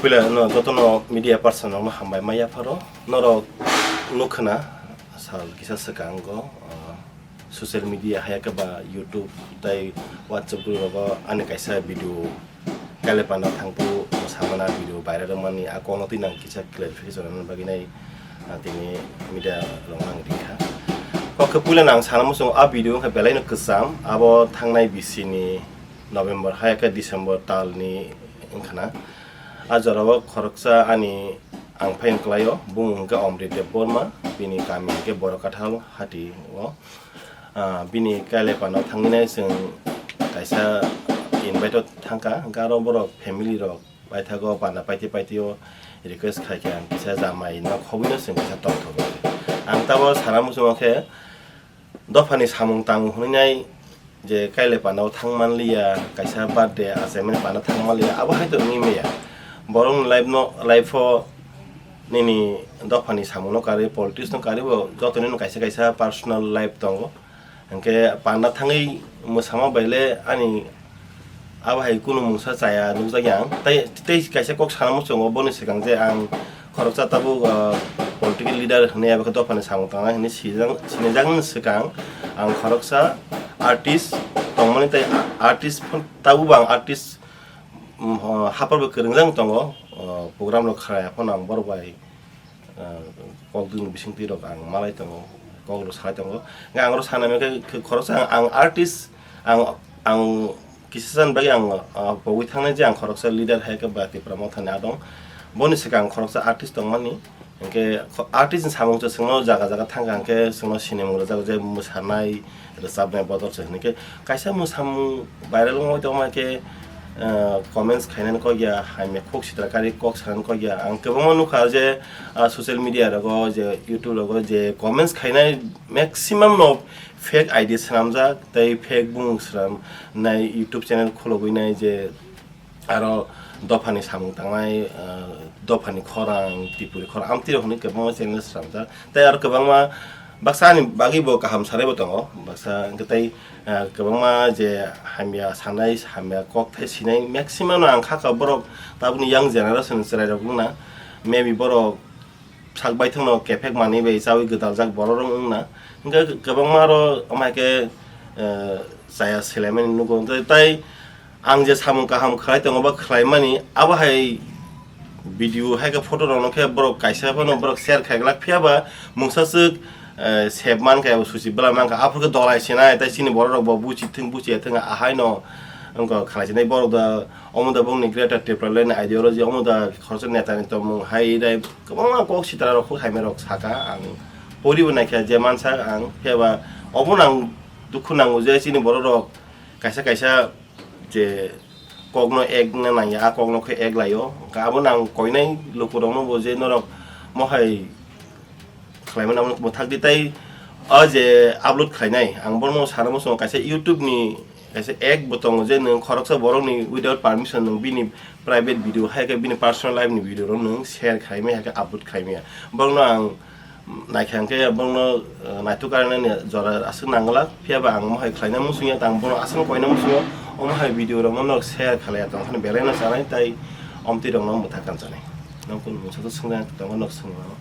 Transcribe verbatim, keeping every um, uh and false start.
Puila no jotono media person rokno hambai ma yapharo. Norok nukha na sal kisa swkango, ah, social media hai khe ba YouTube tei WhatsApp group rogo ani kaisa video Kailaipana thangphuru samana video viral wngmani a kokno twi nang kisa clarification rwna bagwi nai, ah, tini media rok nang ringkha. Kok khe puila nang sana muchungo a video wngkha belai no kwcham, abo thangnai bisini November hai khe December talni wngkhana. A jorao khoroksa ani ang phaiyung kwlaio, bumung hwnkhe Omrit Debbarma, bini kami hwnkhe Borokathal hati o. Ah, bini Kailaipano thangwi nai chwng kaisa invite o thangkha, hwnkhe aro borok family rok paithago panda paiti paiti o request khaikhe ang kisa jamai no khobwino chwng kisa tongthogo. Ang tabo sana muchungo khe, dophani samung tang hwnwi nai je Kailaipano thang manliya, kaisa birthday achaimani pano thang manliya, abo hai to wngwi maya. Borokni life no, life o nini dophani samung no karwi, politics no karwi bo joto nini kaisa kaisa personal life tongo. Hwnkhe panda thangwi mwsama baile ani abo hai kunu mungsa chaya nukjakya ang. Tai, tei kaisa kok sana muchungo boni swkang je ang khoroksa tabuk, ah, political leader hwnwi abo khe dophani samung tangnai hwnwi sijak, sinijak nini swkang ang khoroksa artist tongmani tei artist phano tabukbo ang artist, mm, oh, haphar bo kwrwngjak tongo, oh, program rok khlaiya phano ang borok bai ah, kok dwngni bisingtwi rok ang malai tongo, kok rok salai tongo. Hwnkhe ang oro sana hwnkhe khe khoroksa ang, ang artist, ang, ang kisa san bagwi ang, ah, pogwi thangnai je ang khoroksa leader hai khe ba Tipra Mothani adong. Boni swkang ang khoroksa artist tongmani. Hwnkhe kho-, artist ni samung se chwngno jaga jaga thangkha hwnkhe chwngno sinimung rwjago je mwsanai, rwchapnai bodol se hwnwi khe kaisa mwsamung viral wngwi tongma khe, ah, comments khainani kok ya, hamya kok sitra kari kok sanani kok ya. Ang kwbangma nukha je, ah, social media rogo je YouTube rogo je comments khainai maximum no fake I D swnamjak tei fake bumung swnamnai YouTube channel khulogwi nai je aro dophani samung tangnai, ah, dophani khorang, tipuri khorang, amtwi rok hwnwi kwbangma channel swnamjak. Tei aro kwbangma baksa ani bagwi bo kaham sanai bo tongo, baksa hwnkhe tei, ah, kwbangma je hamya sanai, hamya kok thai sinai maximum no ang kha kha borok tabukni young generation chwrai rok wngna, maybe borok sak baithang no kephek manwi bai chawi gwdaljak borok rok wngna, hwnkhe kwbangma aro omo hai khe, ah, chaya selaimani nugo. Tei, tei ang je samung kaham khlai tongo ba khlaimani, abo hai video hai khe photo rokno khe borok kaisa phano borok share khai glak, phiya ba mungsa swk, eh, save man kha, suchi bwla man kha, aphuru khe dolai sinai, tei chini borok rok bo buchi thung, buchi ya thung, ahai no wngkha khlai sinai borok da, omo da bongni Greater Tipraland ideology, omo da khoroksa neta ni tongmung hai dai kwbangma kok sitra rok kok hamya rok saka, ang pori bo naikha je mansa ang, phiya ba obo no ang dukhu nango je chini borok rok kaisa kaisa je kokno ek wngna nangya, a kokno khe ek laio. Hwnkhe abono ang koinai lukurokno bo je norok mohai khlaimani abono mwthak di, tei o je upload khlainai, ang bono sana muchungo kaisa YouTube ni kaisa act bo tongo je nwng khoroksa borokni without permission nwng bini private video hai khe bini personal life ni video rok nwng share khlaimaya hai khe upload khlaimaya. Borokno ang naikha hwnkhe borokno, eh, naithok karnani jora aswk nangwlak, phiya ba ang mohai khlaina muchungya, tang bono aswk koina muchungo, omo hai video rokno norok share khlaiya tongkhani belai no chanai tei omtwi rokno mwthak kan chanai. Nokung mungsa swngna tongma nok swngmano.